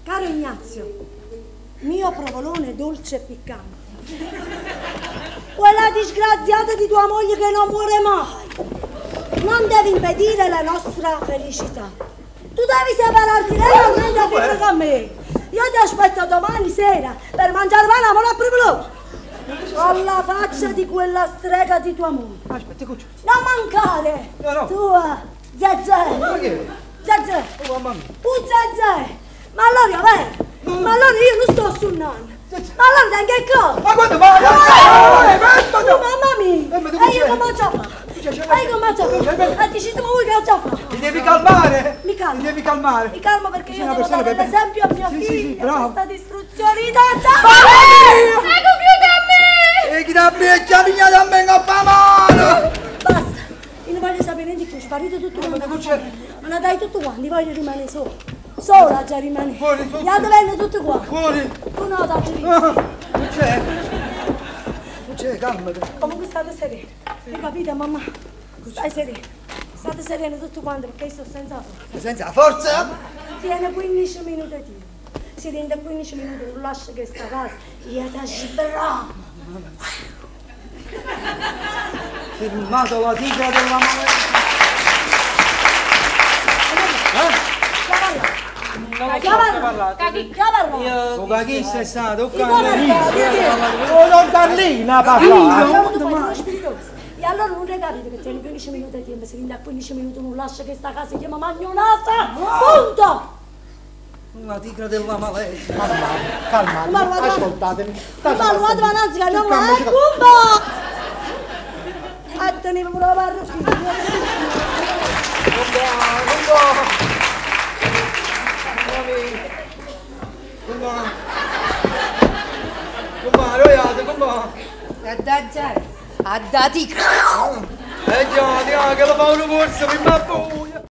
Caro Ignazio, mio provolone dolce e piccante. Quella disgraziata di tua moglie che non muore mai. Non deve impedire la nostra felicità. Tu devi separarti legalmente a vivere con me. Io ti aspetto domani sera per mangiare pane a provolone. Alla faccia di quella strega di tua moglie. Aspetta, cuccio. Non mancare! No, no. Tu, Zezè! Ma che? Zezè! Oh, mamma mia. Un Zezè! Ma allora, vero? Ma allora io non sto suonando! Ma allora tengo il cuore! Ma quando vai? Ah! Eh, fermati! Oh, mamma mia! Fermati, E cuccio. io come ho fatto? Cuccio, c'è- E io come ho fatto? E dici tu voi che ho già fatto? Ti devi calmare! Mi calmo. Ti devi calmare! Mi calmo perché Sei io una devo persona dare per- l'esempio a mia Sì, figlia. sì, sì, bravo. Questa distruzione di tanta. Ecco più da me! E chi ti abbia pigliato a me in mano! Basta! Io non voglio sapere niente più, sparite tutto quanto. Ma c'è? Me la dai tutto quanto, voglio rimanere sola. Sola già rimane. Fuori, tu. Gli altri vengono tutti qua. Fuori! Tu no, t'aggi Ah, Non c'è! Non c'è, calmati! Comunque state sereni. Hai capito mamma? Stai serena. State sereni tutto quanto perché io sto senza forza. Senza forza! Tiene 15 minuti di tempo. Si rende 15 minuti, non lascia questa casa. Io ti sbramo. Firmato la tigre della mano. Chiamala. Chiamala. Io Ma chi sei stato? Io come Oh, non Carlina parla! Tu fai uno spiritoso. E allora non hai capito che tieni 15 minuti di tempo, se rende a 15 minuti non lascia questa casa, chiama Magnonasa. Punto! La tigre della Malesia. Calmate, Ma calmate, guarda- ascoltatemi. Ma guarda Nanzi che non Cercamo, è cercamo. Pumba! A tenere pure la parrucchina. Come Come roiate, come A dati. Eh già, già, che lo fa una borsa, mi ma poi.